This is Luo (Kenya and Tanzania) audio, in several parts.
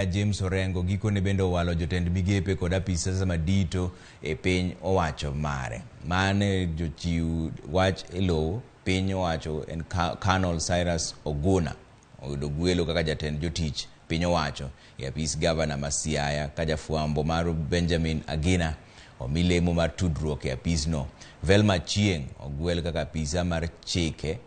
James Orengo gikone bende owalo jotend migepe kod apisas madito e piny owacho mare. Mane jochiw wach e lowo piny owacho en Colonel Cyrus Oguna oyudo gwelo kaka jatend jotich piny owacho e apis gavana ma Siaya ka jafwambo mar Benjamin Agina omi lemo mar tudruok e apisno. Velma Chieng' ogwel kaka apisa mar chike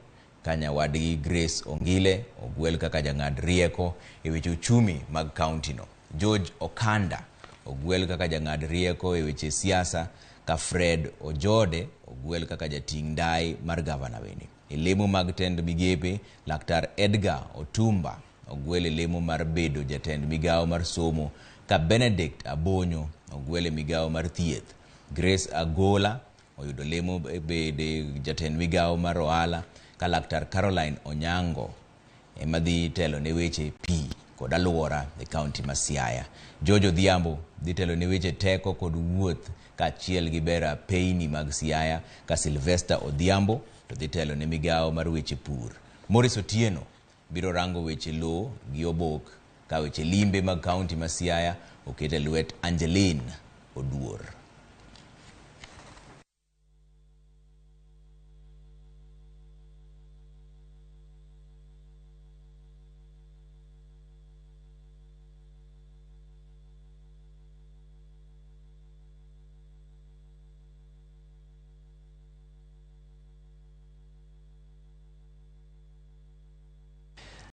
ka nyawadgi Grace Ongile ogwel kaka jang'ad rieko e weche uchumi mag kaunti no. George Okanda ogwel kaka jang'ad rieko e weche siasa ka Fred Ojode ogwel kaka jating' ndai mar gavana bende. E lemo mag tend migepe, Laktar Edgar Otumba ogwel e lemo mar bedo jatend migawo mar somo ka Benedict Abonyo ogwel e migawo mar thieth. Grace Agola oyudo lemo bede jatend migawo mar ohala ka Laktar Caroline Onyango ema dhi telo ne weche pi kod alwora e kaunti ma Siaya. George Odhiambo dhi telo ne weche teko kod wuoth kaachiel gi bero apeyni mag Siaya ka Sylvester Odhiambo to dhi telo ne migawo mar weche pur. Morris Otieno biro rango weche lowo gi obok ka weche limbe mag kaunti ma Siaya oket e lwet Angeline Oduor.